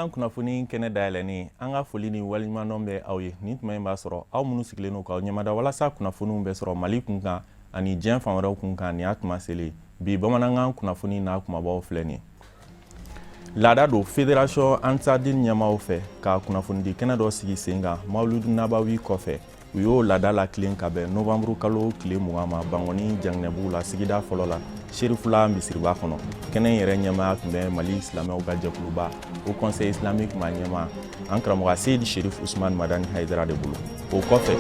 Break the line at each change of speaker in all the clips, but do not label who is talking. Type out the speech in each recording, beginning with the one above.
Bamanankan kunnafoni kɛnɛ dayɛlɛnnen, an ka foli ni waleɲumandɔn bɛ aw ye. Nin tuma in b'a sɔrɔ aw minnu sigilen don k'aw ɲɛmada walasa kunnafoniw bɛ sɔrɔ Mali kun kan ani diɲɛ fan wɛrɛw kun kan, nin y'a tuma selen. Bi bamanankan kunnafoni n'a kumabaw filɛ nin ye. Laada don Fédération Ansardine ɲɛmaaw fɛ ka kunnafonidi kɛnɛ dɔ sigi sen kan Mawuludu Nabawi kɔfɛ. U y'o laada latilen ka bɛn novanburu kalo tile 20 ma Bankɔni Janginɛbugu la, sigida fɔlɔ la, Serifula misiriba kɔnɔ. Kɛnɛ in yɛrɛ ɲɛmaaya tun bɛ Mali silamɛw ka jɛkuluba Haut Conseil Islamique maa ɲɛmaa, an karamɔgɔ Seyidi Sherif Usman Madani Hayidara de bolo. O kɔfɛ,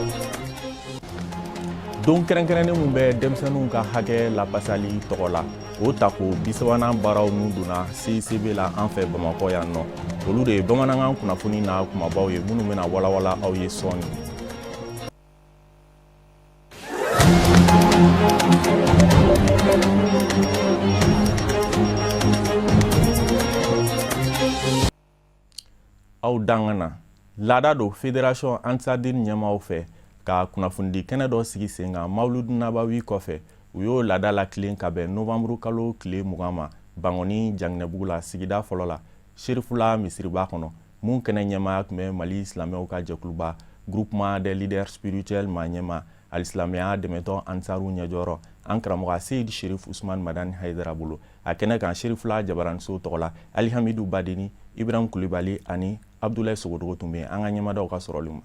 don kɛrɛnkɛrɛnnen min bɛ denmisɛnninw ka hakɛ lapasali tɔgɔ la, o tako 30nan baaraw n'u donna CICB la an fɛ Bamakɔ yan nɔ, olu de ye bamanankan kunnafoni n'a kumabaw ye minnu bɛna walawala aw ye sɔɔni. Aw dangana. Laada don Fédération Ansardine ɲɛmaaw fɛ ka kunnafonidi kɛnɛ dɔ sigi sen kan Mawuludu Nabawi kɔfɛ. U y'o laada latilen ka bɛn novanburu kalo tile 20 ma Bankɔni Janginɛbugu la, sigida fɔlɔ la, Serifula misiriba kɔnɔ, mun kɛnɛ ɲɛmaaya tun bɛ Mali silamɛw ka jɛkuluba Groupement des leaders spirituels maa ɲɛmaa, alisilamɛya dɛmɛtɔn Ansaru ɲɛjɔyɔrɔ, an karamɔgɔ Seyidi Sherif Usman Madani Hayidara bolo. A kɛnɛ kan, Serifula jabaraniso tɔgɔ la, Alihamidu Badeni, Ibrahim Kulibali ani Abdulayi Sogodogo tun bɛ yen. An ka ɲɛmadaw ka sɔrɔli ma.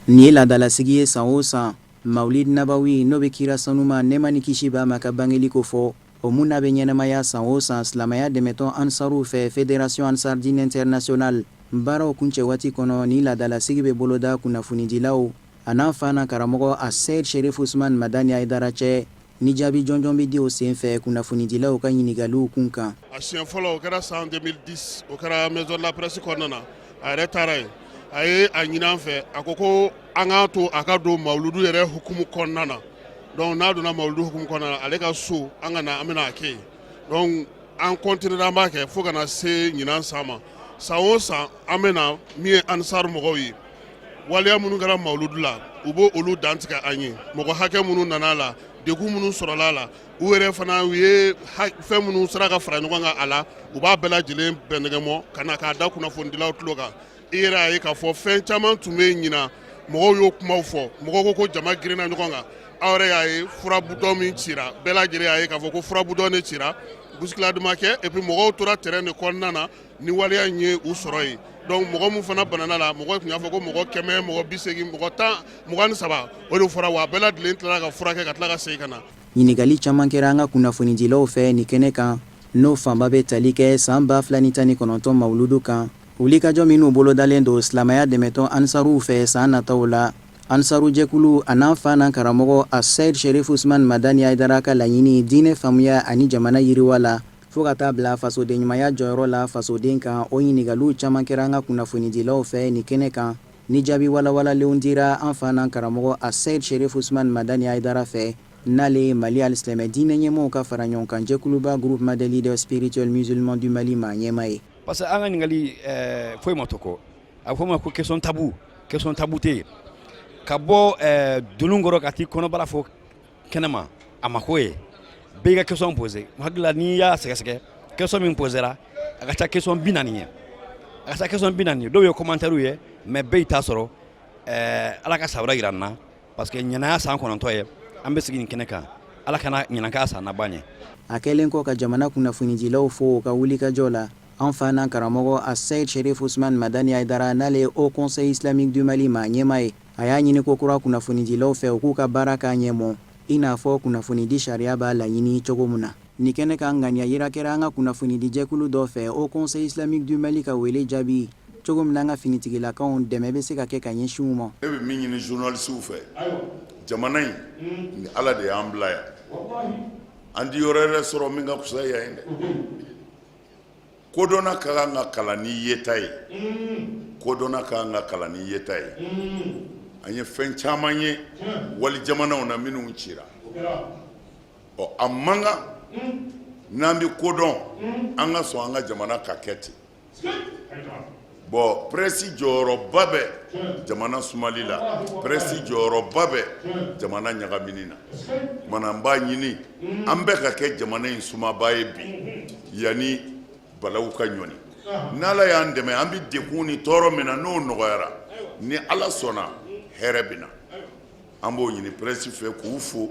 Nin ye laadalasigi ye san o san, Mawulid Nabawi, n'o bɛ kira sanuma, nɛɛma ni kisi b'a ma, ka bangeli kofɔ, o mun n'a bɛ ɲɛnamaya san o san silamɛya dɛmɛtɔn Ansaruw fɛ, Fédération Ansardine Internationale. Baaraw kuncɛ waati kɔnɔ, nin laadalasigi bɛ boloda kunnafonidilaw an'an fa n'an karamɔgɔ Aseyid Sherif Usman Madani Hayidara cɛ, ni jaabi jɔnjɔn bɛ di o senfɛ kunnafonidilaw ka ɲininkaliw kun kan.
A siɲɛ fɔlɔ, o kɛra san 2010, o kɛra Maison de la Presse kɔnɔna na. A yɛrɛ taara yen, a ye a ɲini an fɛ, a ko ko an k'a to a ka don mawuludu yɛrɛ hukumu kɔnɔna na. Donc n'a donna mawuludu hukumu kɔnɔna na, ale ka so, an ka na, an bɛna a kɛ yen. Donc an continuer, an b'a kɛ fo ka na se ɲinan san ma. San o san an bɛ na. Min ye Ansar mɔgɔw ye, waleya minnu kɛra mawuludu la, u b'o olu dantigɛ an ye, mɔgɔ hakɛ minnu nana a la, degun minnu sɔrɔla a la, u yɛrɛ fana u ye fɛn minnu sera ka fara ɲɔgɔn kan a la, u b'a bɛɛ lajɛlen bɛnɛgɛmɔ ka na k'a da kunnafonidilaw tulo kan. I yɛrɛ y'a ye k'a fɔ fɛn caman tun bɛ ɲinan, mɔgɔw y'o kumaw fɔ, mɔgɔw ko ko jama girinna ɲɔgɔn kan. Aw yɛrɛ y'a ye, furabutɔn min cira, bɛɛ lajɛlen y'a ye k'a fɔ ko furabutɔn de cira, bousculade ma kɛ, et puis mɔgɔw tora terrain de kɔnɔna na ni waleya in ye u sɔrɔ yen. Donc mɔgɔ min fana banana la, mɔgɔ tun y'a fɔ ko mɔgɔ 100, mɔgɔ 80, mɔgɔ 10, 23, o de fɔra. Wa a bɛɛ lajɛlen tilala ka furakɛ ka tila ka segin ka na.
Ɲininkali caman kɛra an ka kunnafonidilaw fɛ nin kɛnɛ kan, n'o fanba bɛ tali kɛ san 2019 mawuludu kan, wulikajɔ minnu bolodalen don silamɛya dɛmɛtɔn Ansaruw fɛ san nataw la, Ansaru jɛkulu an'an fa n'an karamɔgɔ Aseyid Sherif Usman Madani Hayidara ka laɲini diinɛ faamuya ani jamana yiriwa la, fo ka taa bila fasodenɲumanya jɔyɔrɔ la fasoden kan. O ɲininkaliw caman kɛra an ka kunnafonidilaw fɛ nin kɛnɛ kan, ni jaabi walawalalenw dira an fa n'an karamɔgɔ Aseyid Sherif Usman Madani Hayidara fɛ, n'ale ye Mali alisilamɛ diinɛ ɲɛmɔgɔw ka faraɲɔgɔnkan jɛkuluba Groupement des leaders spirituels musulmans du Mali maa ɲɛmaa ye.
Parce que an ka ɲininkali foyi ma to kɔ. A bɛ fɔ o ma ko question tabou. Question tabou tɛ yen. Ka bɔ dunun kɔrɔ ka t'i kɔnɔbara fɔ kɛnɛma, a ma ko ye. Bɛɛ y'i ka question posé. N hakili la, n'i y'a sɛgɛsɛgɛ, question min posera, a ka ca question 40 ye, a ka ca question 40 ye. Dɔw ye commentaire ye, mais bɛɛ y'i ta sɔrɔ. Ala ka sabara jira n na, parce que ɲinan y'a san 9 ye an bɛ sigi nin kɛnɛ kan. Ala kana ɲinan k'a san laban ye.
A kɛlen kɔ ka jamana kunnafonidilaw fo u ka wulikajɔ la, an fa n'an karamɔgɔ Aseyid Sherif Usman Madani Hayidara, n'ale ye Haut Conseil Islamique du Mali maa ɲɛmaa ye, a y'a ɲini kokura kunnafonidilaw fɛ u k'u ka baara k'a ɲɛmɔ, i n'a fɔ kunnafonidi sariya b'a laɲini cogo min na. Nin kɛnɛ kan, ŋaniya yira kɛra an ka kunnafonidijɛkulu dɔ fɛ Haut Conseil Islamique du Mali ka wele jaabi cogo min na an ka finitigilakaw dɛmɛ bɛ se ka kɛ ka ɲɛsin u ma.
Ne bɛ min ɲini journalistew fɛ, jamana in ni Ala de y'an bila yan, an di yɔrɔ yɛrɛ sɔrɔ min ka fisa yan ye dɛ. Kodɔnna ka kan ka kalan ni yeta ye, kodɔnna ka kan ka kalan ni yeta ye. An ye fɛn caman ye wali jamanaw na minnu cira. Ɔ, a man kan n'an bɛ kodɔn, an ka sɔn an ka jamana ka kɛ ten. Bon, presse jɔyɔrɔba bɛ jamana sumali la, presse jɔyɔrɔba bɛ jamana ɲagamini na. Mana n b'a ɲini an bɛɛ ka kɛ jamana in sumabaa ye bi, yanni balawu ka ɲɔni. N'Ala y'an dɛmɛ, an bɛ degun ni tɔɔrɔ min na, n'o nɔgɔyara, ni Ala sɔnna, hɛrɛ bɛ na. An b'o ɲini presse fɛ, k'u fo,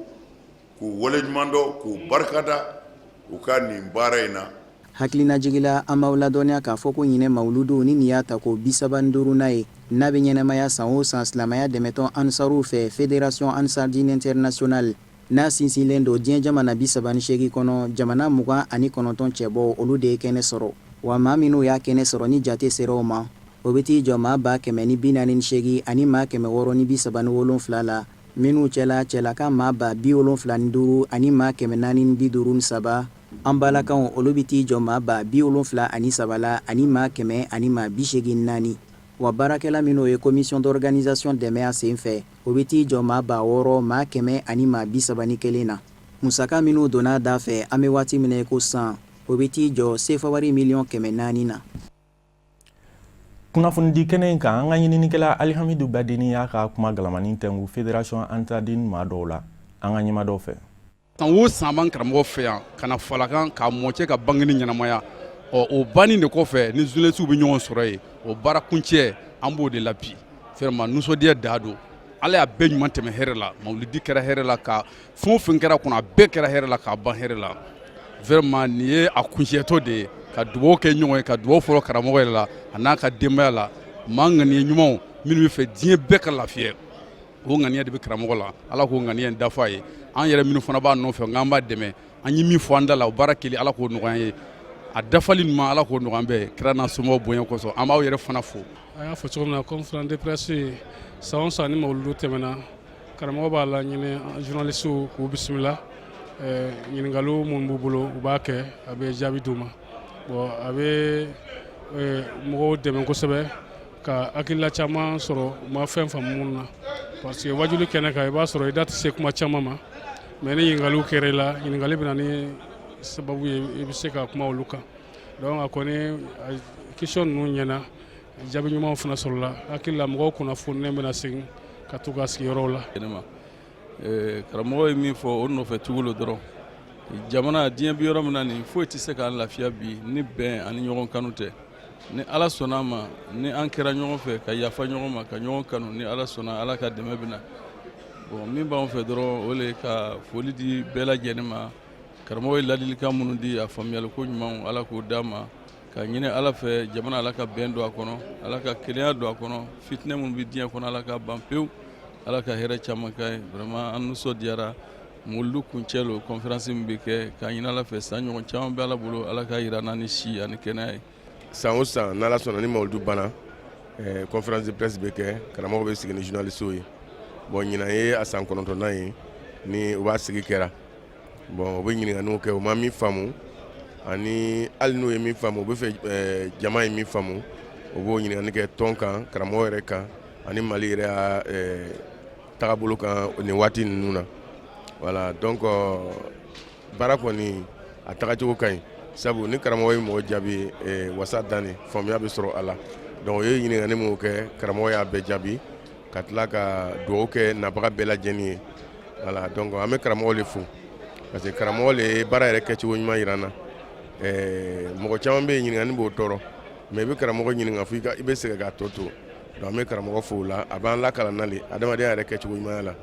k'u waleɲumandɔn, k'u barikada u ka nin baara in na.
Hakilinajigi la, an b'aw ladɔnniya k'a fɔ ko ɲinɛ mawuludu ni nin y'a tako 35nan ye, n'a bɛ ɲɛnamaya san o san silamɛya dɛmɛtɔn Ansaruw fɛ, Fédération Ansar Dine Internationale, n'a sinsinlen don diɲɛ jamana 38 kɔnɔ, jamana 29 cɛbɔw, olu de ye kɛnɛ sɔrɔ. Wa maa minnu y'a kɛnɛ sɔrɔ ni jate sera o ma, o bɛ t'i jɔ maa 148 ani maa 637 la, minnu cɛla cɛlaka maa 75 ani maa 453, an balakaw olu bɛ t'i jɔ maa 73 la ani maa 100 ani maa 84. Wa baarakɛla minnu ye commission d'organisation dɛmɛ a senfɛ, o bɛ t'i jɔ maa 6000 maa 100 ani maa 31 na. Musaka minnu donna a da fɛ, an bɛ waati min na i ko sisan, o bɛ t'i jɔ sefawari miliyɔn 400 na.
Kunnafonidi kɛnɛ in kan, an ka ɲininikɛla Alihamidu Badeni y'a ka kuma galamani tɛngu Fédération Ansar Dine maa dɔw la, an ka ɲɛmadɔw fɛ.
San o san an b'an karamɔgɔ fɛ yan ka na falakan k'a mɔcɛ ka bangeni ɲɛnamaya. Ɔ o banni de kɔfɛ ni journalisiw bɛ ɲɔgɔn sɔrɔ yen, o baara kuncɛ an b'o de la bi. Vraiment nisɔndiya dan don. Ala y'a bɛɛ ɲuman tɛmɛ hɛrɛ la, mawuludi kɛra hɛrɛ la, ka fɛn o fɛn kɛra kɔnɔ a bɛɛ kɛra hɛrɛ la k'a ban hɛrɛ la. Vraiment nin ye a kuncɛtɔ de ye, ka dugawu kɛ ɲɔgɔn ye, ka dugawu fɔlɔ karamɔgɔ yɛrɛ la a n'a ka denbaya la, maa ŋaniya ɲumanw minnu bɛ fɛ diɲɛ bɛɛ ka lafiya, o ŋaniya de bɛ karamɔgɔ la. Ala k'o ŋaniya in dafa ye. An yɛrɛ minnu fana b'a nɔfɛ n'an b'a dɛmɛ, an ye min fɔ an da la, o baara kɛli Ala k'o nɔgɔya an ye, a dafali ɲuman Ala k'o nɔgɔya an bɛɛ ye kira n'a somɔgɔw bonya kosɔn. An b'aw yɛrɛ fana fo.
A y'a fɔ cogo min na, conférence de presse, san o san ni mawuludu tɛmɛna, karamɔgɔ b'a laɲini journalisiw k'u bisimila. Ɲininkaliw minnu b'u bolo, u b'a kɛ, a bɛ jaabi d'u ma. Bon, a bɛ mɔgɔw dɛmɛ kosɛbɛ ka hakilila caman sɔrɔ u ma fɛn faamu minnu na, parce que wajuli kɛnɛ kan, i b'a sɔrɔ i da tɛ se kuma caman ma, mais ni ɲininkaliw kɛra i la, ɲininkali bɛ na ni sababu ye i bɛ se ka kuma olu kan. Donc a kɔni question ninnu ɲɛna, jaabi ɲumanw fana sɔrɔla. Hakili la, mɔgɔw kunnafoninen bɛna segin ka t'u ka sigiyɔrɔw la.
Karamɔgɔ ye min fɔ, o nɔfɛ tugu lo dɔrɔn. Jamana, diɲɛ bɛ yɔrɔ min na nin, foyi tɛ se k'an lafiya bi ni bɛn ani ɲɔgɔn kanu tɛ. Ni Ala sɔnna a ma, ni an kɛra ɲɔgɔn fɛ ka yafa ɲɔgɔn ma, ka ɲɔgɔn kanu, ni Ala sɔnna, Ala ka dɛmɛ bɛ na. Bon, min b'an fɛ dɔrɔn, o le ka foli di bɛɛ lajɛlen ma. Karamɔgɔ ye ladilikan minnu di, a faamuyaliko ɲuman, Ala k'o d'an ma. Ka ɲini Ala fɛ, jamana, Ala ka bɛn don a kɔnɔ, Ala ka kelenya don a kɔnɔ. Fitinɛ minnu bɛ diɲɛ kɔnɔ, Ala ka ban pewu, Ala ka hɛrɛ caman k'an ye. Vraiment an nisɔndiyara. Mawuludu kuncɛ lo, conférence min bɛ kɛ, k'a ɲini Ala fɛ, san ɲɔgɔn caman bɛ Ala bolo, Ala ka jira n'an ni si ani kɛnɛya ye.
San o san, n'Ala sɔnna, ni mawuludu banna, conférence de presse bɛ kɛ, karamɔgɔ bɛ sigi ni journaliste ye. Bon, ɲinan ye a san 9nan ye ni u b'a sigi kɛra. Bon, u bɛ ɲininkaliw kɛ, u ma min faamu, ani hali n'u ye min faamu, u bɛ fɛ jama ye min faamu, u b'o ɲininkali kɛ tɔn kan, karamɔgɔ yɛrɛ kan, ani Mali yɛrɛ y'a tagabolo kan nin waati ninnu na. Voilà, donc baara kɔni a tagacogo ka ɲi, sabu ni karamɔgɔ ye mɔgɔ jaabi, wasa dan faamuya bɛ sɔrɔ a la. Donc o ye ɲininkali minnu kɛ, karamɔgɔ y'a bɛɛ jaabi, ka tila ka dugawu kɛ nabaga bɛɛ lajɛlen ye. Voilà, donc an bɛ karamɔgɔ de fo, parce que karamɔgɔ de ye baara yɛrɛ kɛcogo ɲuman jira an na. Mɔgɔ caman bɛ yen, ɲininkali b'o tɔɔrɔ, mais i bɛ karamɔgɔ ɲininka fo i bɛ sɛgɛn k'a tɔ to. Donc an bɛ karamɔgɔ fo o la, a b'an lakalan le adamadenya yɛrɛ kɛcogo ɲumanya la.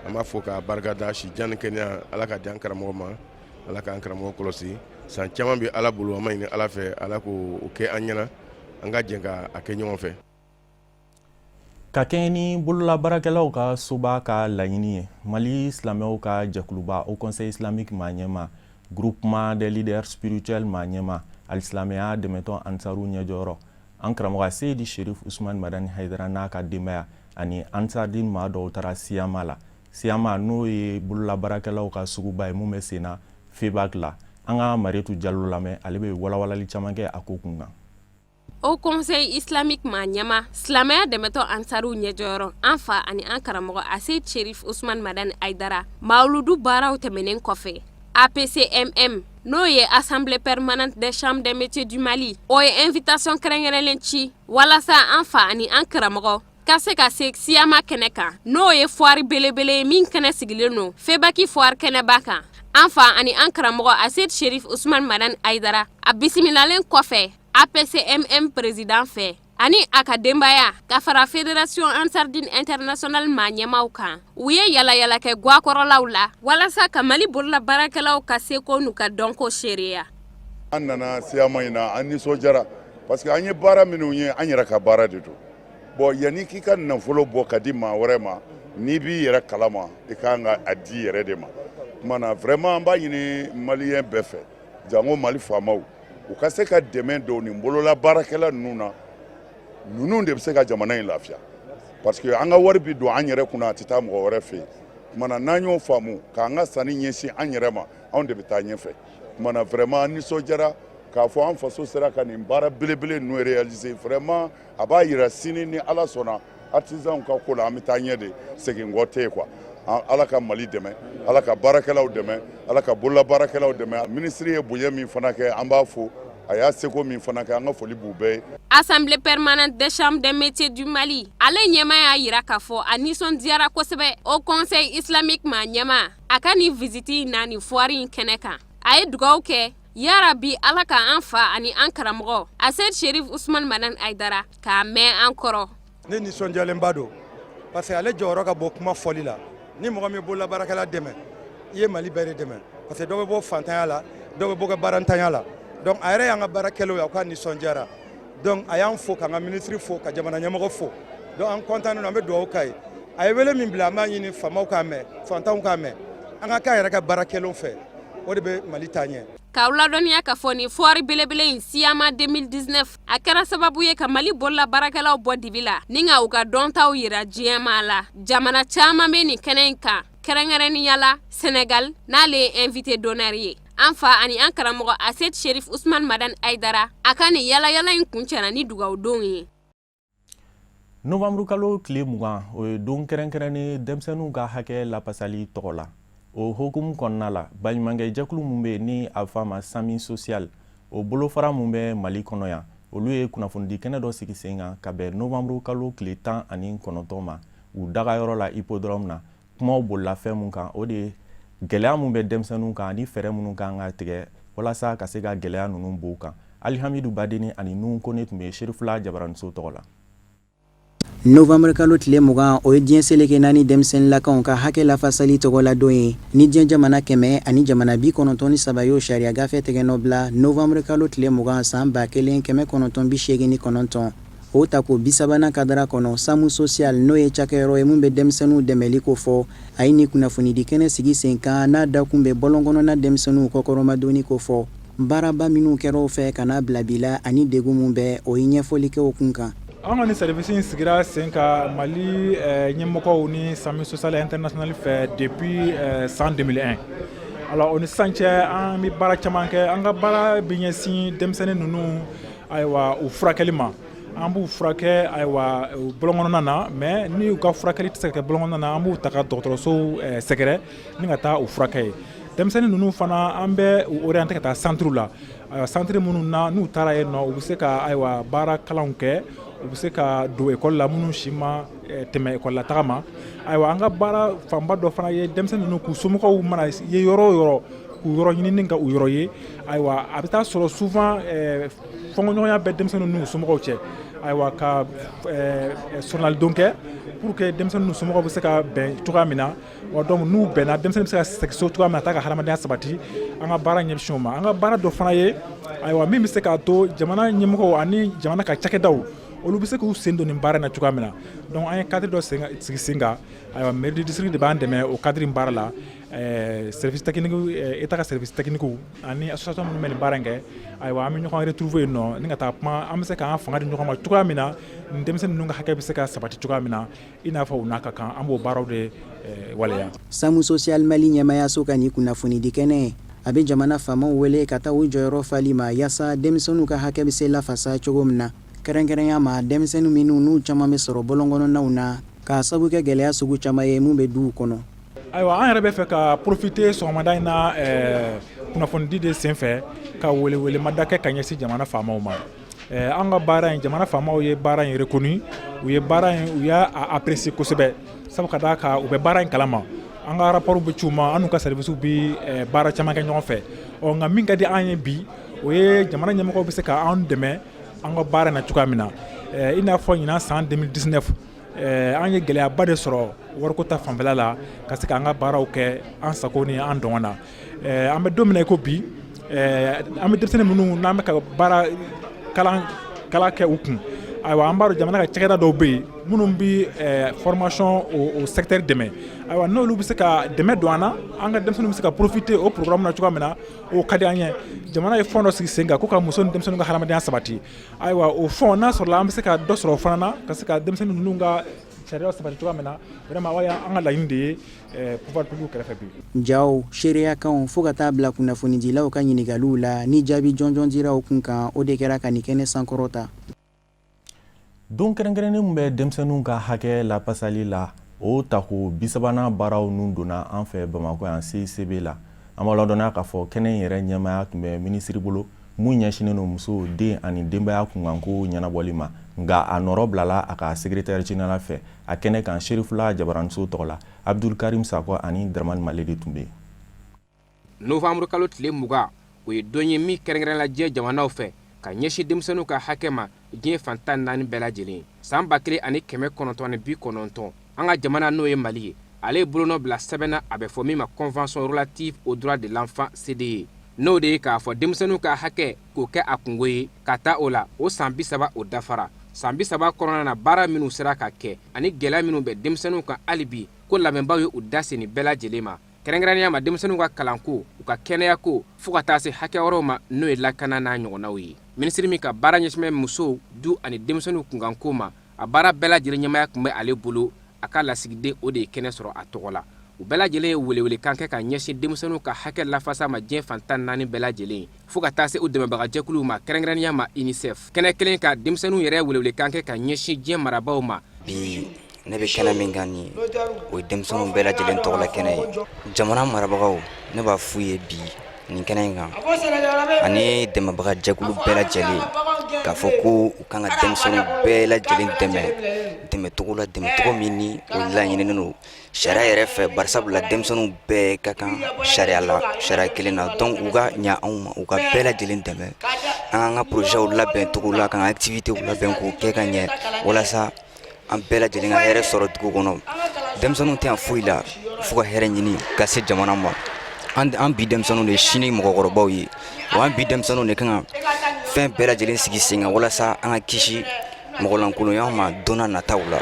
An b'a fɔ k'a barika da. Si jan ni kɛnɛya, Ala ka di an karamɔgɔ ma, Ala k'an karamɔgɔ kɔlɔsi. San caman bɛ Ala bolo, an ma ɲini Ala fɛ, Ala k'o kɛ an ɲɛna, an ka jɛ k'a kɛ ɲɔgɔn fɛ.
Ka kɛɲɛ ni bololabaarakɛlaw ka soba ka laɲini ye, Mali silamɛw ka jɛkuluba Haut Conseil islamique maa ɲɛma, groupement des leaders spirituels maa ɲɛma, alisilamɛya dɛmɛtɔn Ansaru ɲɛjɔyɔrɔ, an karamɔgɔ Seyidi Sherif Usman Madani Hayidara n'a ka denbaya ani Ansardine maa dɔw taara Siyama la. Siyama, n'o ye bololabaarakɛlaw ka suguba ye mun bɛ sen na FEBAK la. An ka Marietu Jalo lamɛn, ale bɛ walawalali caman kɛ a ko kun kan.
Haut Conseil islamique maa ɲɛma, silamɛya dɛmɛtɔ Ansaru ɲɛjɔyɔrɔ, an fa ani an karamɔgɔ Aseyid Sherif Usman Madani Hayidara, mawuludu baaraw tɛmɛnen kɔfɛ, APCMM, n'o ye Assemblée permanente des chambres des métiers du Mali, o ye invitation kɛrɛnkɛrɛnlen ci walasa an fa ani an karamɔgɔ ka se ka se Siyama kɛnɛ kan, n'o ye foire belebele ye min kɛnɛ sigilen don Febaki foire kɛnɛba kan. An fa ani an karamɔgɔ Aseyid Sherif Usman Madani Hayidara, a bisimilalen kɔfɛ. APCMM président fɛ ani a ka denbaya ka fara Fédération Ansardine Internationale maa ɲɛmaw kan, u ye yalayala kɛ gwakɔrɔlaw la walasa ka Mali bolola baarakɛlaw ka seko n'u ka dɔnko seereya.
An nana siyama in na, an nisɔndiyara parce que an ye baara minnu ye, an yɛrɛ ka baara de don. Bon, yanni k'i ka nafolo bɔ ka di maa wɛrɛ ma, n'i b'i yɛrɛ kalama, i ka kan ka a di yɛrɛ de ma. Tuma na, vraiment, an b'a ɲini maliyɛn bɛɛ fɛ, jango Mali faamaw, u ka se ka dɛmɛ don nin bolola baarakɛla ninnu na. Ninnu de bɛ se ka jamana in lafiya, parce que an ka wari bɛ don an yɛrɛ kunna, a tɛ taa mɔgɔ wɛrɛ fɛ yen. Tuma na, n'an y'o faamu k'an ka sanni ɲɛsin an yɛrɛ ma, anw de bɛ taa ɲɛfɛ. Tuma na, vraiment, an nisɔndiyara k'a fɔ an faso sera ka nin baara belebele ninnu réaliser. Vraiment, a b'a yira sini, ni Ala sɔnna, artisanw ka ko la, an bɛ taa ɲɛ de, segin kɔ tɛ yen quoi. Ala ka Mali dɛmɛ, Ala ka baarakɛlaw dɛmɛ, Ala ka bolola baarakɛlaw dɛmɛ. Minisiri ye bonya min fana kɛ, an b'a fo. A y'a seko min fana kɛ, an ka foli b'u bɛɛ ye.
Assemblée permanente des chambres des métiers du Mali, ale ɲɛmaa y'a yira k'a fɔ a nisɔndiyara kosɛbɛ Haut Conseil islamique maa ɲɛmaa a ka nin visite in na nin foire in kɛnɛ kan. A ye dugawu kɛ yarabi Ala ka an fa ani an karamɔgɔ Aseyid Sherif Usman Madani Ayidara k'a mɛn an kɔrɔ.
Ne nisɔndiyalenba don parce que ale jɔyɔrɔ ka bɔ kuma fɔli la. Ni mɔgɔ min bolola baarakɛla dɛmɛ, i ye Mali bɛɛ de dɛmɛ, parce que dɔ bɛ bɔ fantanya la, dɔ bɛ bɔ ka baarantanya la. Donc a yɛrɛ y'an ka baarakɛlaw ye, a k'a nisɔndiyara. Donc a y'an fo, k'an ka minisiri fo, ka jamana ɲɛmɔgɔ fo. Donc an content an bɛ dugawu k'a ye. A ye wele min bila, an b'a ɲini faamaw k'a mɛn, fantanw k'a mɛn, an ka k'an yɛrɛ ka baarakɛlaw fɛ, o de bɛ Mali taa ɲɛ.
K'aw ladɔnniya k'a fɔ nin foire belebele in Siyama 2019, a kɛra sababu ye ka Mali bolola baarakɛlaw bɔ dibi la ni ka u ka dɔntaw yira diɲɛmaa la. Jamana caman bɛ nin kɛnɛ in kan, kɛrɛnkɛrɛnnenya la Sénégal, n'ale ye invité d'honneur ye. An fa ani an karamɔgɔ Aseyid Sherif Usman Madani Ayidara, a ka nin yalayala in kuncɛra ni dugawudonw ye.
Novembre kalo tile 20, o ye don kɛrɛnkɛrɛnnen denmisɛnninw ka hakɛ lapasali tɔgɔ la. O hukumu kɔnɔna la, baɲumankɛ jɛkulu min bɛ yen ni a bɛ f'a ma Sami Social, o bolofara min bɛ Mali kɔnɔ yan, olu ye kunnafonidi kɛnɛ dɔ sigi sen kan ka bɛn novembre kalo tile 19 ma u dagayɔrɔ la hippodrome na. Kumaw bolila fɛn mun kan, o de ye gɛlɛya mun bɛ denmisɛnninw kan ani fɛɛrɛ minnu kan ka tigɛ walasa ka se ka gɛlɛya ninnu b'u kan. Alihamidu Badeni ani Nuhu Kone tun bɛ Serifula Jabaraniso tɔgɔ la.
Novembre kalo tile 20, o ye diɲɛ seleke naani denmisɛnninlakaw ka hakɛ lafasali tɔgɔla don ye. Ni diɲɛ jamana 193 y'o sariya gafe tɛgɛnɔ bila novembre kalo tile 20 san 1989, o tako 30nan kadara kɔnɔ, Samu Social, n'o ye cakɛyɔrɔ ye min bɛ denmisɛnninw dɛmɛli ko fɔ, a ye nin kunnafonidi kɛnɛ sigi sen kan n'a dakun bɛ bɔlɔn kɔnɔna denmisɛnninw kɔkɔrɔmadonni ko fɔ. Baaraba minnu kɛra o fɛ ka n'a bila bi la ani degun min bɛ, o ye ɲɛfɔli kɛ o kun kan.
An ka nin service in sigira sen kan Mali ɲɛmɔgɔw ni Sami Social International fɛ depuis san 2001. Alors, o ni sisan cɛ, an bɛ baara caman kɛ. An ka baara bɛ ɲɛsin denmisɛnnin ninnu, ayiwa, u furakɛli ma. An b'u furakɛ, ayiwa, bɔlɔn kɔnɔna na, mais ni u ka furakɛli tɛ se ka kɛ bɔlɔn kɔnɔna na, an b'u ta ka dɔgɔtɔrɔsow sɛgɛrɛ ni ka taa u furakɛ yen. Denmisɛnnin ninnu fana, an bɛ u orienter ka taa centre la, centre minnu na, n'u taara yen nɔ, u bɛ se ka, ayiwa, baara kalanw kɛ, u bɛ se ka don école la, minnu si ma tɛmɛ école la taga ma. Ayiwa, an ka baara fanba dɔ fana ye denmisɛnnin ninnu k'u somɔgɔw mana ye yɔrɔ o yɔrɔ, k'u yɔrɔ ɲini ka u yɔrɔ ye. Ayiwa, a bɛ taa sɔrɔ souvent fɔnkɔɲɔgɔnya bɛ denmisɛnnin n'u somɔgɔw cɛ. Ayiwa, ka sɔrɔnalidon kɛ pour que denmisɛnnin n'u somɔgɔw bɛ se ka bɛn cogoya min na. Wa donc n'u bɛnna, denmisɛnnin bɛ se ka segin so cogoya min na, a taa ka hadamadenya sabati. An ka baara ɲɛsin o ma. An ka baara dɔ fana ye, ayiwa, min bɛ se k'a to jamana ɲɛmɔgɔw ani jamana ka cakɛdaw, olu bɛ se k'u sen don nin baara in na cogoya min na. Donc an ye cadre dɔ sigi sen kan. Ayiwa, mairie du district de b'an dɛmɛ o cadre in baara la. Service technique, état ka service technique ani association minnu bɛ nin baara in kɛ, ayiwa, an bɛ ɲɔgɔn retrouver yen nɔ ni ka taa kuma, an bɛ se k'an fanga di ɲɔgɔn ma cogoya min na, nin denmisɛnnin ninnu ka hakɛ bɛ se ka sabati cogoya min na, i n'a fɔ u n'a ka kan. An b'o baaraw de waleya.
Samu Social Mali ɲɛmayaso ka nin kunnafonidi kɛnɛ, a bɛ jamana faamaw wele ka taa u jɔyɔrɔ fali ma yaasa denmisɛnninw ka hakɛ bɛ se lafasa cogo min na, kɛrɛnkɛrɛnya ma denmisɛnnin minnu n'u caman bɛ sɔrɔ bɔlɔn kɔnɔnaw na k'a sabu kɛ gɛlɛya sugu caman ye min bɛ duw kɔnɔ.
Ayiwa, an yɛrɛ bɛ fɛ ka profiter sɔgɔmada in na kunnafonidi de senfɛ ka welewelemada kɛ ka ɲɛsin jamana faamaw ma. An ka baara in, jamana faamaw ye baara in reconnu, u ye baara in, u y'a apprécier kosɛbɛ, sabu ka d'a kan u bɛ baara in kalama. An ka rapport bɛ ci u ma, an n'u ka service bɛ baara caman kɛ ɲɔgɔn fɛ. Ɔ nka min ka di an ye bi, O ye jamana ɲɛmɔgɔ bɛ se ka an dɛmɛ an ka baara na cogoya min na. I n'a fɔ ɲinan san 2019, an ye gɛlɛyaba de sɔrɔ wariko ta fanfɛla la ka se k'an ka baaraw kɛ an sago ni an dɔn na. An bɛ don min na i ko bi, an bɛ denmisɛnnin minnu n'an bɛ ka baara kalan kalan kɛ u kun, ayiwa, an b'a dɔn jamana ka cakɛda dɔw bɛ yen minnu bɛ formation o secteur dɛmɛ. Ayiwa, n'olu bɛ se ka dɛmɛ don an na, an ka denmisɛnninw bɛ se ka profiter o programme na cogoya min na, o ka di an ye. Jamana ye fonds dɔ sigi sen kan ko ka muso ni denmisɛnninw ka hadamadenya sabati. Ayiwa, o fonds n'a sɔrɔla an bɛ se ka dɔ sɔrɔ o fana na ka se ka denmisɛnnin ninnu ka sariyaw sabati cogoya min na, vraiment o y'an ka laɲini de ye pouvoir public kɛrɛfɛ bi.
Jaw, seereyakanw fo ka taa bila kunnafonidilaw ka ɲininkaliw la ni jaabi jɔnjɔn dira u kun kan, o de kɛra ka nin kɛnɛ sankɔrɔta.
Don kɛrɛnkɛrɛnnen min bɛ denmisɛnninw ka hakɛ lapasali la, o tako 30nan baaraw nun donna an fɛ Bamakɔ yan CICB la. An b'a ladɔnniya k'a fɔ kɛnɛ in yɛrɛ ɲɛmaaya tun bɛ minisiri bolo mun ɲɛsinnen don muso, den ani denbaya kunkanko ɲɛnabɔli ma, nka a nɔrɔ bilala a ka secrétaire général fɛ. A kɛnɛ kan, Serifula Jabaraniso tɔgɔ la, Abdul Karim Sakɔ ani Dramane Male de tun bɛ yen.
Novembre kalo tile 20, o ye don ye min kɛrɛnkɛrɛnla diɲɛ jamanaw fɛ ka ɲɛsin denmisɛnninw ka hakɛ ma diɲɛ fan 14 bɛɛ lajɛlen. San 1990, an ka jamana, n'o ye Mali ye, ale ye bolonɔ bila sɛbɛn na, a bɛ fɔ min ma Convention relative aux droits de l'enfant, CDE, n'o de ye k'a fɔ denmisɛnninw ka hakɛ k'o kɛ a kungo ye. Ka taa o la, o san 30 o dafara. San 30 kɔnɔna na, baara minnu sera ka kɛ ani gɛlɛya minnu bɛ denmisɛnninw kan hali bi, ko labɛnbaw ye u da se nin bɛɛ lajɛlen ma, kɛrɛnkɛrɛnnenya ma denmisɛnninw ka kalanko, u ka kɛnɛyako, fo ka taa se hakɛ wɛrɛw ma, n'o ye lakana n'a ɲɔgɔnnaw ye. Minisiri min ka baara ɲɛsinnen bɛ musow, du ani denmisɛnninw kunkanko ma, a baara bɛɛ lajɛlen ɲɛmaya tun bɛ ale bolo. A ka lasigiden, o de ye kɛnɛ sɔrɔ a tɔgɔ la. U bɛɛ lajɛlen ye welewelekan kɛ ka ɲɛsin denmisɛnninw ka hakɛ lafasa ma diɲɛ fan 14 bɛɛ lajɛlen, fo ka taa se u dɛmɛbagajɛkuluw ma, kɛrɛnkɛrɛnnenya ma UNICEF. Kɛnɛ kelen ka denmisɛnninw yɛrɛ welewelekan kɛ ka ɲɛsin diɲɛ marabaaw ma.
Bi, ne bɛ kɛnɛ min kan nin ye, o ye denmisɛnninw bɛɛ lajɛlen tɔgɔla kɛnɛ ye. Jamana marabagaw, ne b'a f'u ye bi nin kɛnɛ in kan ani dɛmɛbagajɛkulu bɛɛ lajɛlen k'a fɔ ko u kan ka denmisɛnninw bɛɛ lajɛlen dɛmɛ dɛmɛcogo la, dɛmɛcogo min ni o laɲininen don sariya yɛrɛ fɛ, barisabula denmisɛnninw bɛɛ ka kan sariya la, sariya kelen na. Donc u ka ɲa anw ma, u ka bɛɛ lajɛlen dɛmɛ, an k'an ka projetw labɛn cogo la, k'an ka activitéw labɛn k'o kɛ ka ɲɛ, walasa an bɛɛ lajɛlen ka hɛrɛ sɔrɔ dugu kɔnɔ. Denmisɛnninw tɛ yan foyi la fo ka hɛrɛ ɲini ka se jamana ma. An bi denmisɛnninw de ye sini mɔgɔkɔrɔbaw ye wa. An bi denmisɛnninw de kan ka fɛn bɛɛ lajɛlen sigi sen kan walasa an ka kisi mɔgɔlankolonya ma don nataw la.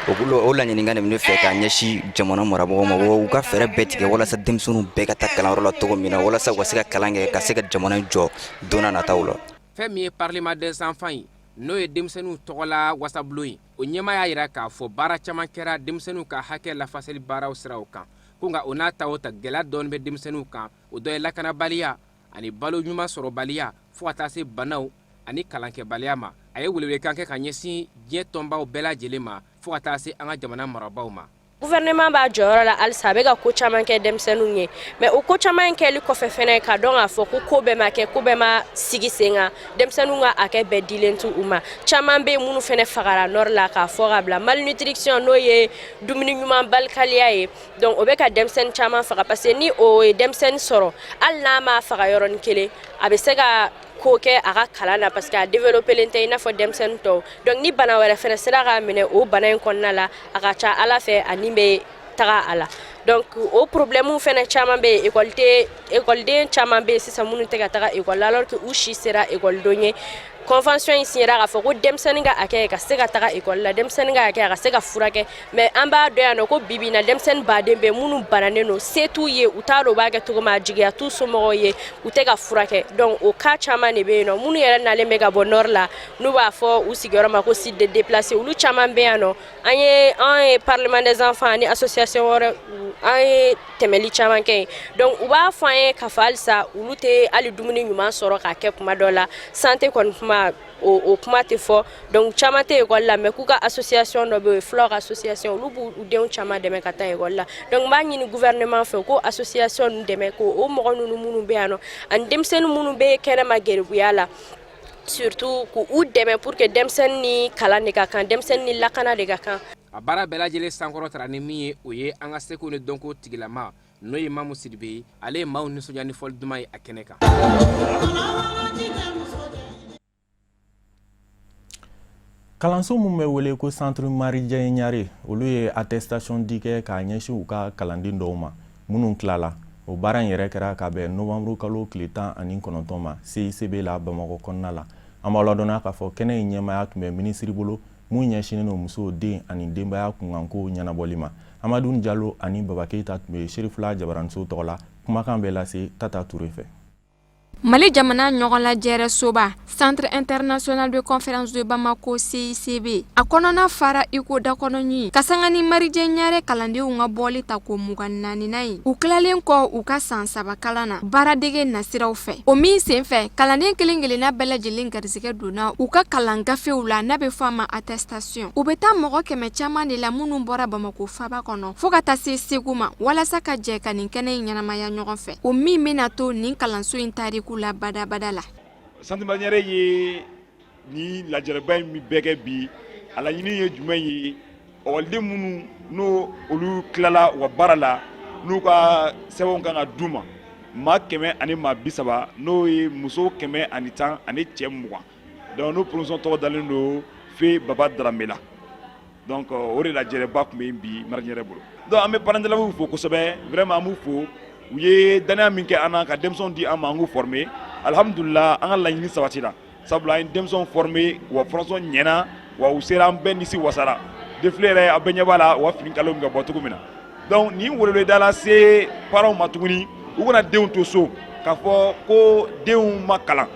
O laɲinikan de bɛ ne fɛ k'a ɲɛsin jamana marabagaw ma, u ka fɛɛrɛ bɛɛ tigɛ walasa denmisɛnninw bɛɛ ka taa kalanyɔrɔ la cogo min na, walasa u ka se ka kalan kɛ ka se ka jamana jɔ don nataw la.
Fɛn min ye Parlement des enfants ye, n'o ye denmisɛnninw tɔgɔla wasabulon ye, o ɲɛmaa y'a jira k'a fɔ baara caman kɛra denmisɛnninw ka hakɛ lafasali baaraw siraw kan, ko nka o n'a ta o ta, gɛlɛya dɔɔni bɛ denmisɛnninw kan. O dɔ ye lakanabaliya ani balo ɲuman sɔrɔbaliya, fo ka taa se banaw ani kalankɛbaliya ma. A ye welewelekan kɛ ka ɲɛsin diɲɛ tɔnbaw bɛɛ lajɛlen ma, fo ka taa se an ka jamana marabaaw ma.
Gouvernement b'a jɔyɔrɔ la halisa, a bɛ ka ko caman kɛ denmisɛnninw ye, mais o ko caman in kɛli kɔfɛ fɛnɛ, ka dɔn k'a fɔ ko ko bɛɛ ma kɛ, ko bɛɛ ma sigi sen kan, denmisɛnninw ka hakɛ bɛɛ dilen t'u u ma. Caman bɛ yen minnu fɛnɛ fagara nord la k'a fɔ ka bila. Malnutrition, n'o ye dumuni ɲuman balikaliya ye, donc o bɛ ka denmisɛnnin caman faga, parce que ni o ye denmisɛnnin sɔrɔ, hali n'a ma faga yɔrɔnin kelen, a bɛ se ka ko kɛ a ka kalan na, parce que a développelen tɛ i n'a fɔ denmisɛnnin tɔw. Donc ni bana wɛrɛ fɛnɛ sera k'a minɛ o bana in kɔnɔna la, a ka ca ala fɛ a ni bɛ taga a la. Donc o problème fɛnɛ caman bɛ yen. École tɛ, écoleden caman bɛ yen sisan minnu tɛ ka taga école la, alors que u si sera école don ye. Convention in signera k'a fɔ ko denmisɛnnin ka hakɛ ka se ka taga école la, denmisɛnnin ka hakɛ a ka se ka furakɛ, mais an b'a dɔn yan nɔ ko bi bi in na, denmisɛnnin baden bɛ minnu bananen don, se t'u ye, u t'a dɔn u b'a kɛ cogo min, a jigiya t'u somɔgɔw ye, u tɛ ka furakɛ. Donc o cas caman de bɛ yen nɔ. Minnu yɛrɛ nalen bɛ ka bɔ nord la, n'u b'a fɔ u sigiyɔrɔ ma ko site de déplacé, olu caman bɛ yan nɔ. An ye Parlement des enfants ani association wɛrɛ, an ye tɛmɛli caman kɛ yen. Donc u b'a fɔ an ye k'a fɔ halisa olu tɛ hali dumuni ɲuman sɔrɔ k'a kɛ kuma dɔ la. Santé kɔni kuma, o kuma tɛ fɔ. Donc caman tɛ école la, mais k'u ka association dɔ bɛ yen, fulaw ka association, olu b'u denw caman dɛmɛ ka taa école la. Donc n b'a ɲini gouvernement fɛ ko association ninnu dɛmɛ, ko o mɔgɔ ninnu minnu bɛ yan nɔ ani denmisɛnnin minnu bɛ kɛnɛma geribuya la surtout, k'u dɛmɛ pour que denmisɛnnin ni kalan de ka kan, denmisɛnnin ni lakana de ka kan.
A baara bɛɛ lajɛlen sankɔrɔ tara ni min ye, o ye an ka seko ni dɔnko tigilama. n'o ye Mamu Sidibe ye, ale ye maaw nisɔndiya ni fɔli duman ye a kɛnɛ kan.
Kalanso min bɛ wele ko Centre Marijɛ Ɲare, olu ye attestation di kɛ k'a ɲɛsin u ka kalanden dɔw ma minnu tilala. O baara in yɛrɛ kɛra ka bɛn novembre kalo tile 19 ma CICB la Bamakɔ kɔnɔna la. An b'aw ladɔnniya k'a fɔ kɛnɛ in ɲɛmaaya tun bɛ minisiri bolo min ɲɛsinnen don muso, den ani denbaya kunkankow ɲɛnabɔli ma. Amadu Jalo ani Baba Keyita tun bɛ Serifula Jabaraniso tɔgɔ la. Kumakan bɛ lase Tata Ture fɛ.
Mali jamana ɲɔgɔnlajɛrɛ soba Centre international de conférence de Bamako CICB a kɔnɔna fara iko dakɔnɔɲin ka sanga ni Marijɛ Ɲare kalandenw ka bɔli tako 24nan ye u tilalen kɔ u ka san saba kalan na baaradege nasiraw fɛ o min senfɛ kalanden kelen kelenna bɛɛ lajɛlen garisɛgɛ donna u ka kalan gafew la n'a bɛ fɔ a ma attestation u bɛ taa mɔgɔ kɛmɛ caman de la minnu bɔra Bamakɔ faaba kɔnɔ fo ka taa se Segu ma walasa ka jɛ ka nin kɛnɛ in ɲɛnamaya ɲɔgɔn fɛ. O min bɛna to nin kalanso in tariku la badabada la.
Centre Marijɛ Ɲare ye nin lajɛrɛba in min bɛɛ kɛ bi, a laɲini ye jumɛn ye? Ɔkɔliden minnu n'o olu tilala u ka baara la, n'u ka sɛbɛnw kan ka d'u ma, maa 130, n'o ye muso 110 ani cɛ 20. Donc n'o promotion tɔgɔ dalen don feu Baba Darame la. Donc o de lajɛrɛba tun bɛ yen bi Marijɛ Ɲare bolo. Donc an bɛ parents d'élèves fo kosɛbɛ, vraiment an b'u fo. U ye dannaya min kɛ an na ka denmisɛnw di an ma an k'u former, alihamudulila an ka laɲini sabatira. Sabula an ye denmisɛnw former, u ka formation ɲɛna, wa u sera an bɛɛ nisi wasara. Défilé yɛrɛ aw bɛɛ ɲɛ b'a la u ka fini kalaw bɛ ka bɔ cogo min na. Donc nin weleweleda lase parents ma tuguni, u kana denw to so k'a fɔ ko denw ma kalan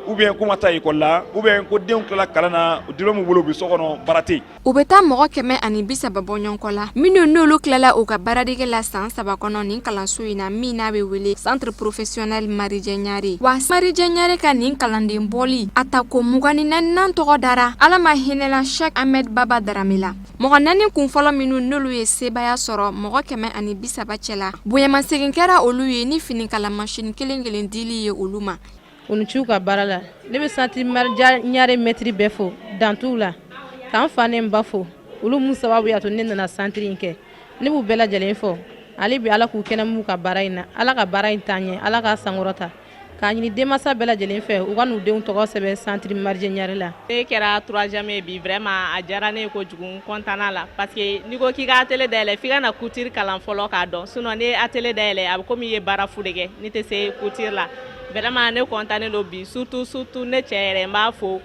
ou bien k'u ma taa école la ou bien ko denw tilala kalan na diplôme b'u bolo u bɛ so kɔnɔ baara tɛ yen.
U bɛ taa mɔgɔ 130 bɔɲɔgɔnko la minnu n'olu tilala u ka baaradege la san saba kɔnɔ nin kalanso in na min n'a bɛ wele Centre professionnel Marijɛ Ɲare. Wa Marijɛ Ɲare ka nin kalanden bɔli a tako 24nan tɔgɔ dara Ala ma hinɛla Cheikh Ahmed Baba Darame la. Mɔgɔ naani kunfɔlɔ minnu n'olu ye sebaaya sɔrɔ mɔgɔ 130 cɛla, bonyamasegin kɛra olu ye ni finikala masini kelen kelen dili ye olu ma.
U ni c'u ka baara la. Ne bɛ Centre Marijɛ Ɲare mɛtiri bɛɛ fo dan t'u la, ka n fa ni n ba fo, olu mun sababu y'a to ne nana centre in kɛ. Ne b'u bɛɛ lajɛlen fo hali bi Ala k'u kɛnɛmu ka baara in na, Ala ka baara in taa ɲɛ, Ala k'a sankɔrɔta. K'a ɲini denmansa bɛɛ lajɛlen fɛ u ka n'u denw tɔgɔ sɛbɛn Centre Marijɛ Ɲare la.
Ne kɛra troisième ye bi, vraiment a diyara ne ye kojugu, n content na la parce que n'i ko k'i ka atelier dayɛlɛ f'i ka na couture kalan fɔlɔ k'a dɔn, sinon n'i ye atelier dayɛlɛ a bɛ komi i ye baara fu de kɛ n'i tɛ se couture la. Vraiment ne content don bi, surtout surtout ne cɛ yɛrɛ, n b'a fo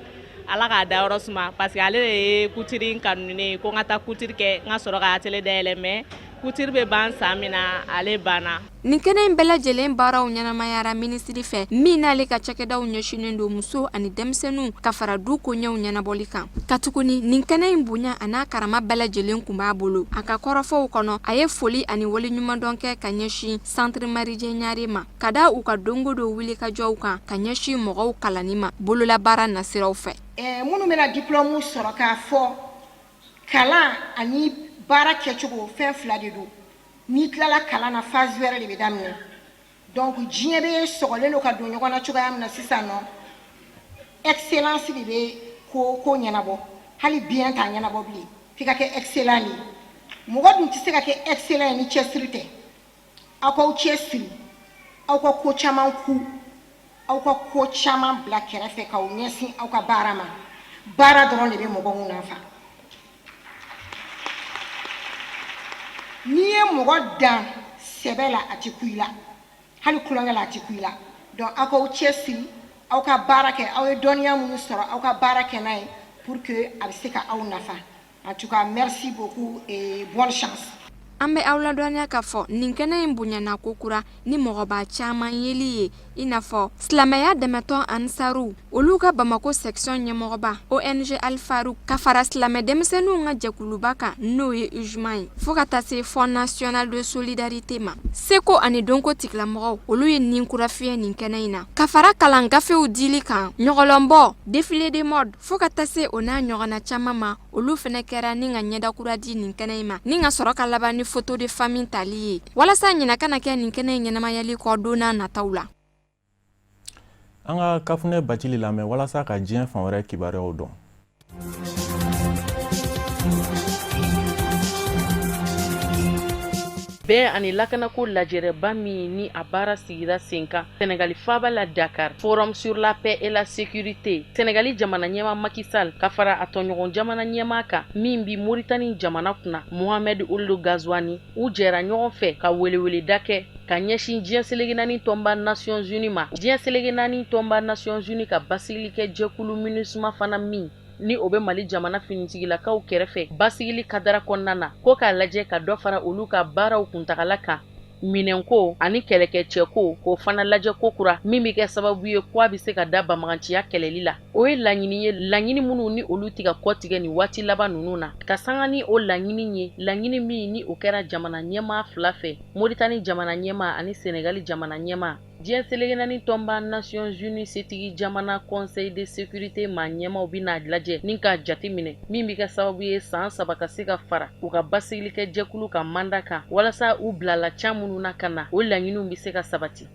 Ala k'a dayɔrɔ suma parce que ale de ye couture in kanu ne ye ko n ka taa couture kɛ n ka sɔrɔ ka atelier dayɛlɛ, mais couture bɛ ban san min na ale banna.
Nin kɛnɛ in bɛɛ lajɛlen baaraw ɲɛnamayara minisiri fɛ min n'ale ka cakɛdaw ɲɛsinnen don muso ani denmisɛnninw ka fara du koɲɛw ɲɛnabɔli kan. Katuguni nin kɛnɛ in bonya an'a karama bɛɛ lajɛlen kun b'a bolo. A ka kɔrɔfɔw kɔnɔ, a ye foli ani waleɲumandɔn kɛ ka ɲɛsin Centre Marijɛ Ɲare ma, ka da u ka don o don wulikajɔw kan ka ɲɛsin mɔgɔw kalanni ma bololabaara nasiraw fɛ.
Minnu bɛna diplôme sɔrɔ k'a fɔ kalan ani baara kɛcogo fɛn fila de don. N'i tilala kalan na, phase wɛrɛ de bɛ daminɛ. Donc diɲɛ bɛ sɔgɔlen don ka don ɲɔgɔn na cogoya min na sisan nɔ, excellence de bɛ ko ko ɲɛnabɔ. Hali bien t'a ɲɛnabɔ bilen, f'i ka kɛ excellent de ye. Mɔgɔ dun tɛ se ka kɛ excellent ye ni cɛsiri tɛ. Aw k'aw cɛsiri, aw ka ko caman ku, aw ka ko caman bila kɛrɛfɛ k'aw ɲɛsin aw ka baara ma. Baara dɔrɔn de bɛ mɔgɔw nafa. N'i ye mɔgɔ dan sɛbɛ la, a tɛ ku i la, hali tulonkɛ la a tɛ ku i la. Donc aw k'aw cɛsiri, aw ka baara kɛ, aw ye dɔnniya minnu sɔrɔ, aw ka baara kɛ n'a ye pour que a bɛ se ka aw nafa. En tout cas, merci beaucoup et bonne chance.
An bɛ aw ladɔnniya k'a fɔ nin kɛnɛ in bonyana kokura ni mɔgɔba caman yeli ye, i n'a fɔ silamɛya dɛmɛtɔn Ansaru, olu ka Bamako section ɲɛmɔgɔba ONG Al Farouk, ka fara silamɛ denmisɛnninw ka jɛkuluba kan n'o ye UJMA ye, fo ka taa se Fonds national de solidarité ma. Seko ani dɔnko tigilamɔgɔw, olu ye nin kura fiyɛ nin kɛnɛ in na, ka fara kalan gafew dili kan, ɲɔgɔlɔnbɔ, défilé de mode, fo ka taa se o n'a ɲɔgɔnna caman ma. Olu fɛnɛ kɛra ni ka ɲɛda kura di nin kɛnɛ in ma, ni ka sɔrɔ ka laban ni photo de famille tali ye, walasa ɲinɛ kana kɛ nin kɛnɛ in ɲɛnamayali kɔ don n'a nataw la.
An ka Kafunɛ Bacili lamɛn walasa ka diɲɛ fan wɛrɛ kibaruyaw dɔn.
Bɛn ani lakanako lajɛrɛba min ni a baara sigira sen kan Senegali faaba la Dakar, Forum sur la paix et la sécurité, Senegali jamana ɲɛmaa Macky Sall ka fara a tɔɲɔgɔn jamana ɲɛmaa kan min bi Moritani jamana kunna Mohamed Ould Ghazouani, u jɛra ɲɔgɔn fɛ ka weleweleda kɛ ka ɲɛsin diɲɛ seleke naani tɔnba Nations Unies ma. Diɲɛ seleke naani tɔnba Nations Unies ka basigilikɛ jɛkulu MINUSMA fana min ni o bɛ Mali jamana finitigilakaw kɛrɛfɛ basigili kadara kɔnɔna na, ko k'a lajɛ ka dɔ fara olu ka baaraw kuntagala kan, minɛnko ani kɛlɛkɛcɛko, k'o fana lajɛ kokura min bɛ kɛ sababu ye ko a bɛ se ka da banbaganciya kɛlɛli la. O ye laɲini ye, laɲini minnu ni olu tɛ ka kɔtigɛ nin waati laban ninnu na. Ka sanga ni o laɲini ye, laɲini min ni o kɛra jamana ɲɛmaa fila fɛ, Moritani jamana ɲɛmaa ani Senegali jamana ɲɛmaa, Diɲɛ seleke naani tɔnba Nations Unies setigi jamana Conseil de sécurité maa ɲɛmaaw bɛna lajɛ ni k'a jate minɛ min bɛ kɛ sababu ye san 3 ka se ka fara u ka basigilikɛ jɛkulu ka mandat kan walasa u bilala can minnu na ka na, o laɲiniw bɛ se ka sabati.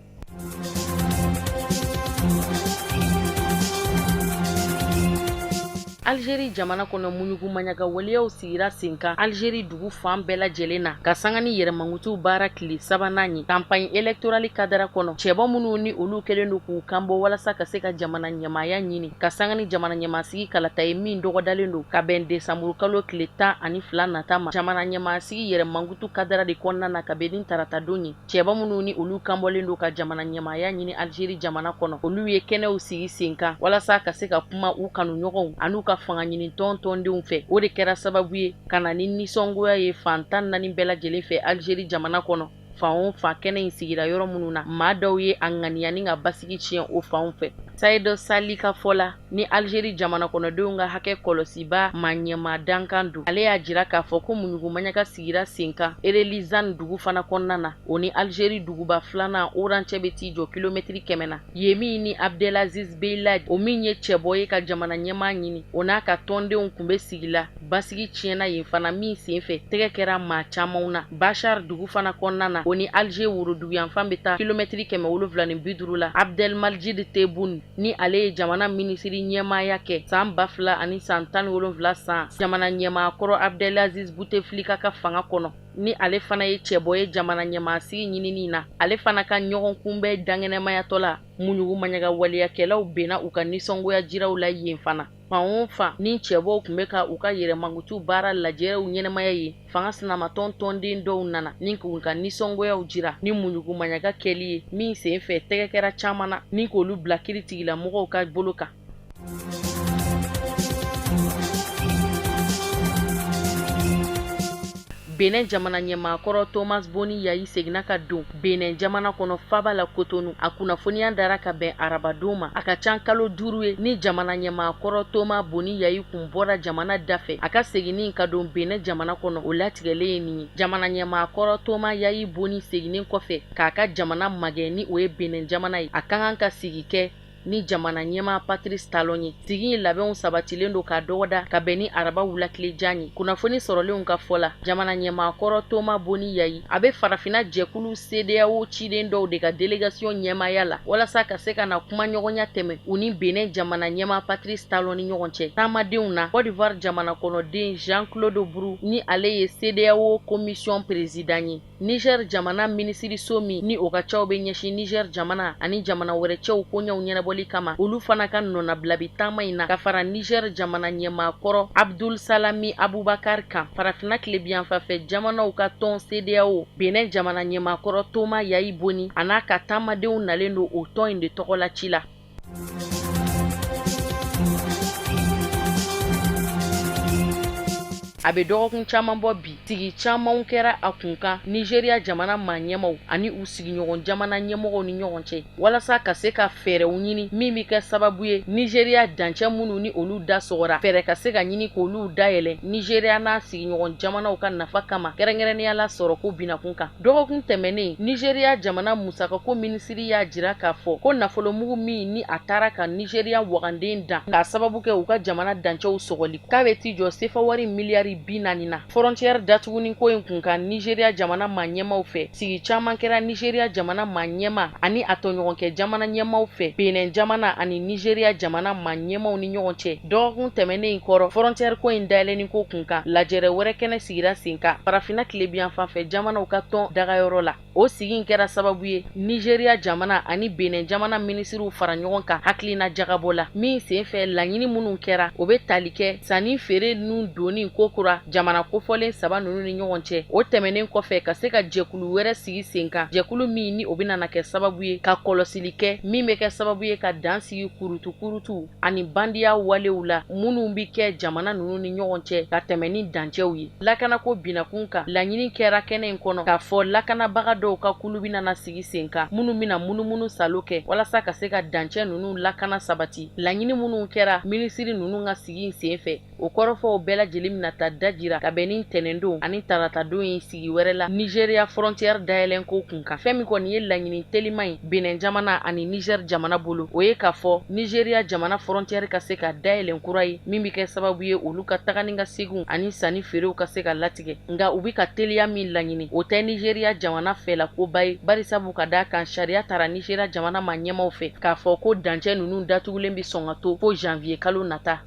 Algérie jamana kɔnɔ, muɲugumaɲaga waleyaw sigira sen kan Algérie dugu fan bɛɛ lajɛlen na ka sanga ni yɛrɛmankutu baara tile sabanan ye campagne électorale kadara kɔnɔ. Cɛbɔ minnu ni olu kɛlen don k'u kanbɔ walasa ka se ka jamana ɲɛmaaya ɲini ka sanga ni jamana ɲɛmaasigi kalata ye min dɔgɔdalen don ka bɛn desanburu kalo tile 12 nata ma, jamana ɲɛmaasigi yɛrɛmankutu kadara de kɔnɔna na ka bɛn ni taratadon ye. Cɛbɔ minnu ni olu kanbɔlen don ka jamana ɲɛmaaya ɲini Algérie jamana kɔnɔ, olu ye kɛnɛw sigi sen kan walasa ka se ka kuma u kanuɲɔgɔnw an'u ka fanga ɲini tɔn tɔndenw fɛ. O de kɛra sababu ye ka na ni nisɔngoya ye fan 14 bɛɛ lajɛlen fɛ Algérie jamana kɔnɔ. Fan o fan kɛnɛ in sigira yɔrɔ minnu na, maa dɔw ye a ŋaniya ni ka basigi tiɲɛ o fanw fɛ. Saïd Sali ka fɔ la, ni Algérie jamana kɔnɔdenw ka hakɛ kɔlɔsiba maa ɲɛmaa dankan don, ale y'a jira k'a fɔ ko muɲugumaɲaga sigira sen kan Relizane dugu fana kɔnɔna na, o ni Algérie duguba filanan Oran cɛ bɛ t'i jɔ kilomɛtiri 100 na. Yen min ni Abdelaziz Belaid, o min ye cɛbɔ ye ka jamana ɲɛmaa ɲini, o n'a ka tɔndenw kun bɛ sigi la. Basigi tiɲɛna yen fana min senfɛ tɛgɛ kɛra maa camanw na. Bachar dugu fana kɔnɔna na, o ni Alger woroduguyanfan bɛ taa kilomɛtiri 750 la, Abdelmadjid Tebboune, ni ale ye jamana minisiri ɲɛmaaya kɛ san 2017 san jamana ɲɛmaa kɔrɔ Abdelaziz Bouteflika ka fanga kɔnɔ, ni ale fana ye cɛbɔ ye jamana ɲɛmaasigi ɲinini na, ale fana ka ɲɔgɔn kunbɛn dankɛnɛmayatɔ la, muɲugumaɲaga waleyakɛlaw benna u ka nisɔngoya jiraw la yen fana. Fan o fan ni cɛbɔw tun bɛ ka u ka yɛrɛmankutu baara lajɛrɛw ɲɛnamaya ye, fanga sinamatɔn tɔnden dɔw nana ni k'u ka nisɔngoyaw jira ni muɲugumaɲaga kɛli ye min senfɛ tɛgɛ kɛra caman na ni k'olu bila kiiritigilamɔgɔw ka bolo kan. Benin jamana ɲɛmaakɔrɔ Thomas Boni Yayi seginna ka don Benin jamana kɔnɔ faaba la Cotonou. A kunnafoniya dara ka bɛn arabadon ma. A ka ca kalo 5 ye ni jamana ɲɛmaakɔrɔ Thomas Boni Yayi kun bɔra jamana dafɛ. A ka seginni ka don Benin jamana kɔnɔ, o latigɛlen ye nin ye. Jamana ɲɛmaakɔrɔ Thomas Yayi Boni seginnen kɔfɛ k'a ka jamana magɛn ni o ye Benin jamana ye, a ka kan ka sigi kɛ ni jamana ɲɛmaa Patrice Talon ye. Sigi in labɛnw sabatilen don k'a dɔgɔda ka bɛn ni araba wulatilejan ye. Kunnafoni sɔrɔlenw ka fɔ la, jamana ɲɛmaa kɔrɔ Thomas Boni Yayi a bɛ farafinna jɛkulu CEDEAO ciden dɔw de ka délégation ɲɛmaaya la walasa ka se ka na kumaɲɔgɔnya tɛmɛ u ni Benin jamana ɲɛmaa Patrice Talon ni ɲɔgɔn cɛ. Taamadenw na, Côte d'Ivoire jamana kɔnɔden Jean-Claude Brou, ni ale ye CEDEAO commission président ye. Niger jamana minisiriso min ni o ka caw bɛ ɲɛsin Niger jamana ani jamana wɛrɛ cɛw koɲɛw ɲɛnabɔli kama, olu fana ka nɔnabila bi taama in na ka fara Niger jamana ɲɛmaa kɔrɔ Abdul Salami Abubakar kan. Farafinna tilebinyanfanfɛ jamanaw ka tɔn CEDEAO, Benin jamana ɲɛmaa kɔrɔ Thomas Yayi Boni a n'a ka taamadenw nalen don o tɔn in de tɔgɔ la ci la. A bɛ dɔgɔkun caman bɔ bi, sigi camanw kɛra a kunkan Nigeria jamana maa ɲɛmaw ani u sigiɲɔgɔn jamana ɲɛmɔgɔw ni ɲɔgɔn cɛ walasa ka se ka fɛɛrɛw ɲini min bɛ kɛ sababu ye Nigeria dancɛ minnu ni olu da sɔgɔra, fɛɛrɛ ka se ka ɲini k'olu dayɛlɛ Nigeria n'a sigiɲɔgɔn jamanaw ka nafa kama, kɛrɛnkɛrɛnnenya la sɔrɔko binakun kan. Dɔgɔkun tɛmɛnen, Nigeria jamana musakako minisiri y'a jira k'a fɔ ko nafolomugu min ni a taara ka Nigeria waganden dan k'a sababu kɛ u ka jamana dancɛw sɔgɔli, k'a bɛ t'i jɔ sefa wari miliyari 40 na. Frontière da datuguni ko in kun kan Nizeriya jamana maa ɲɛmaaw fɛ, sigi caman kɛra Nizeriya jamana maa ɲɛmaa ani a tɔɲɔgɔnkɛ jamana ɲɛmaaw fɛ Benin jamana ani Nizeriya jamana maa ɲɛmaaw ni ɲɔgɔn cɛ. Dɔgɔkun tɛmɛnen in kɔrɔ, frontière ko in dayɛlɛnni ko kun kan, lajɛrɛ wɛrɛ kɛnɛ sigira sen kan Farafinna tilebinyanfan fɛ jamanaw ka tɔn dagayɔrɔ la. O sigi in kɛra sababu ye Nizeriya jamana ani Benin jamana minisiriw fara ɲɔgɔn kan hakilina jagabɔ la min senfɛ laɲini minnu kɛra o bɛ tali kɛ sanni feere nun donni kokura jamana kofɔlen saba ninnu ni ɲɔgɔn cɛ. O tɛmɛnen kɔfɛ ka se ka jɛkulu wɛrɛ sigi sen kan, jɛkulu min ni o bɛna na kɛ sababu ye ka kɔlɔsili kɛ min bɛ kɛ sababu ye ka dan sigi kurutukurutu ani bandiya walew la minnu bɛ kɛ jamana ninnu ni ɲɔgɔn cɛ ka tɛmɛ ni dancɛw ye. Lakanako binakun kan, laɲini kɛra kɛnɛ in kɔnɔ k'a fɔ lakanabaga dɔw ka kulu bɛna na sigi sen kan minnu bɛna munumunu salo kɛ walasa ka se ka dancɛ ninnu lakana sabati. Laɲini minnu kɛra minisiri ninnu ka sigi in senfɛ, o kɔrɔfɔw bɛɛ lajɛlen bɛna taa dajira ka bɛn ni ntɛnɛndon ani taratadon ye sigi wɛrɛ la Nizeriya frontière dayɛlɛn ko kun kan. Fɛn min kɔni ye laɲini teliman ye Benin jamana ani Niger jamana bolo, o ye k'a fɔ Nizeriya jamana frontière ka se ka dayɛlɛn kura ye min bɛ kɛ sababu ye olu ka taga ni ka seginw ani sanni feerew ka se ka latigɛ. Nka u bɛ ka teliya min laɲini, o tɛ Nizeriya jamana fɛla koba ye, barisabu ka d'a kan sariya tara Nizeriya jamana maa ɲɛmaaw fɛ k'a fɔ ko dancɛ ninnu datugulen bɛ sɔn ka to fo janvier kalo nata.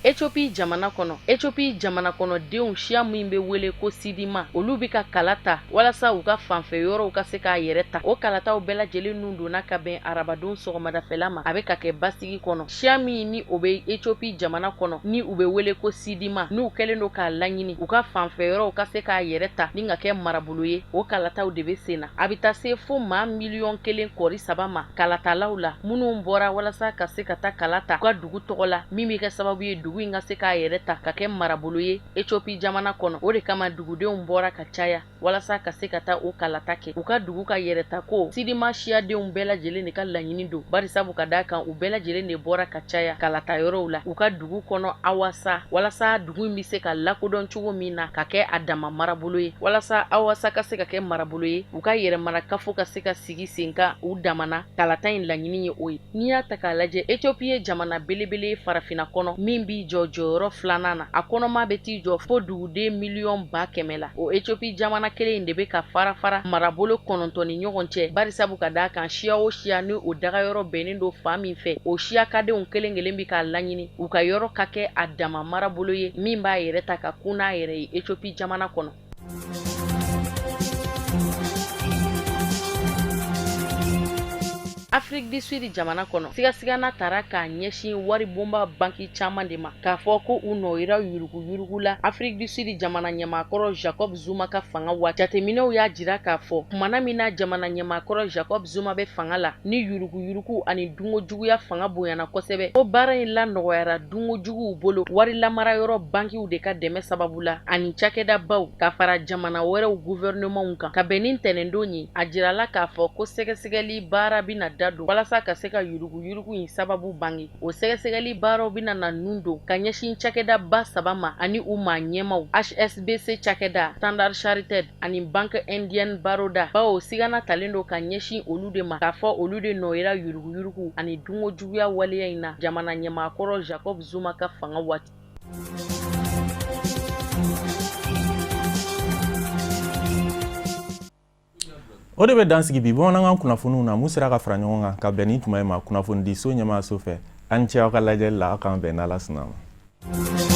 Ethiopie jamana kɔnɔ, Ethiopie jamana kɔnɔdenw siya min bɛ wele ko Sidima, olu bɛ ka kala ta walasa u ka fanfɛ yɔrɔw ka se k'a yɛrɛ ta. O kalataw bɛɛ lajɛlen nun donna ka bɛn arabadon sɔgɔmadafɛla ma, a bɛ ka kɛ basigi kɔnɔ. Siya min ni o bɛ Ethiopie jamana kɔnɔ ni u bɛ wele ko Sidima, n'u kɛlen don k'a laɲini u ka fanfɛ yɔrɔw ka se k'a yɛrɛ ta ni ka kɛ marabolo ye, o kalataw de bɛ sen na. A bɛ taa se fo maa miliyɔn kelen kɔri saba ma kalatalaw la minnu bɔra walasa ka se ka taa kala ta u ka dugu tɔgɔ la min bɛ kɛ sababu ye dugu in ka se k'a yɛrɛ ta ka kɛ marabolo ye Ethiopie jamana kɔnɔ. O de kama dugudenw bɔra ka caya walasa ka se ka taa o kalata kɛ u ka dugu ka yɛrɛta ko. Sidima siyadenw bɛɛ lajɛlen de ka laɲini don, barisabu ka d'a kan u bɛɛ lajɛlen de bɔra ka caya kalata yɔrɔw la u ka dugu kɔnɔ Awasa, walasa dugu in bɛ se ka lakodɔn cogo min na ka kɛ a dama marabolo ye, walasa Awasa ka se ka kɛ marabolo ye, u ka yɛrɛmarakafo ka se ka sigi sen kan u damana. Kalata in laɲini ye o ye. N'i y'a ta k'a lajɛ, Ethiopie ye jamana belebele ye farafinna kɔnɔ min b'i jɔ jɔyɔrɔ filanan na. A kɔnɔma bɛ t'i jɔ fo duguden miliyɔn 100 000 la. O Ethiopie jamana kelen in de bɛ ka fara fara marabolo 9 ni ɲɔgɔn cɛ, barisabu ka d'a kan siya o siya ni o dagayɔrɔ bɛnnen don fan min fɛ, o siya kadenw kelen kelen bɛ k'a laɲini u ka yɔrɔ ka kɛ a dama marabolo ye min b'a yɛrɛ ta ka kun n'a yɛrɛ ye Ethiopie jamana kɔnɔ. Afrique du Sud jamana kɔnɔ, sigasigana tara k'a ɲɛsin waribonba banki caman de ma k'a fɔ ko u nɔ yera yuruguyurugu la Afrique du Sud jamana ɲɛmaakɔrɔ Jacob Zuma ka fanga waati. Jateminɛw y'a jira k'a fɔ kumana min na jamana ɲɛmaakɔrɔ Jacob Zuma bɛ fanga la, ni yuruguyurugu ani dungojuguya fanga bonyana kosɛbɛ, ko baara in lanɔgɔyara dungojuguw bolo wari lamarayɔrɔ bankiw de ka dɛmɛ sababu la ani cakɛdabaw ka fara jamana wɛrɛw guvɛrɛnɛmanw kan. Ka bɛn ni ntɛnɛndon ye, a jirala k'a fɔ ko sɛgɛsɛgɛli baara bɛna da don walasa ka se ka yuruguyurugu in sababu bange. O sɛgɛsɛgɛli baaraw bɛna na nun don ka ɲɛsin cakɛdaba saba ma ani u maa ɲɛmaw, HSBC cakɛda, Standard Chartered ani Banque Indienne Baroda, bawo sigana talen don ka ɲɛsin olu de ma k'a fɔ olu de nɔ yera yuruguyurugu ani dungojuguya waleya in na jamana ɲɛmaakɔrɔ Jacob Zuma ka fanga waati.
O de bɛ dan sigi bi bamanankan kunnafoniw na mun sera ka fara ɲɔgɔn kan ka bɛn ni tuma in ma kunnafonidiso ɲɛmaaso fɛ. Aw ni ce aw ka lajɛli la, aw k'an bɛn n'Ala sɔnna a ma.